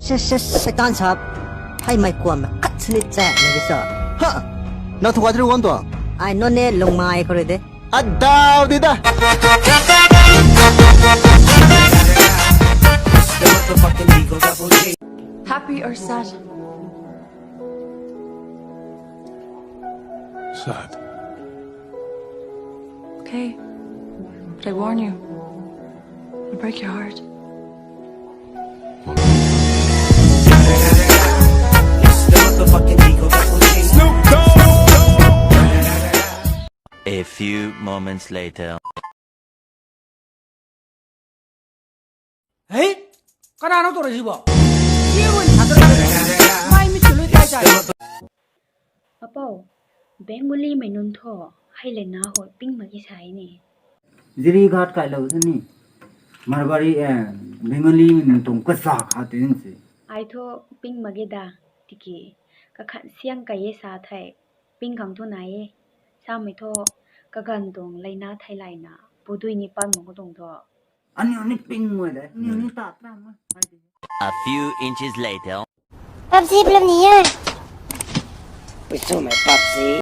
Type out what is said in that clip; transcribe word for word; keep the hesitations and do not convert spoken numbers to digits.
Shaitan sap, hei mei kuam khat sini chak na di sa. Ha, na thu kati wan tu. Ai nonc ne lungmei khou rui de. Adau di da. Happy or sad? Sad. Okay, but I warn you, I'll break your heart. A few moments later. Hei, kanana tu rui si bo? Siu rui sa tu rui. Mei mi tu lui tai tai. Apou, Bengali mei nunc thu, hei le na ho ping mak ki sai ni. Jirighat kailou sini. Marwari, eh, Bengali mei nunc tuang kasa kha tin si. Ai thu ping mak ge da, tiki, kakhan siang kai e sa thei, ping khang thu nai e. Samei thu, kaganv tuang leina thei layna, pudui ni pan mak khou tuang thu. Aniu ni ping mak de, aniu ni ta tra mak. A few inches later. PUBG play ni e. Pui sw mei PUBG.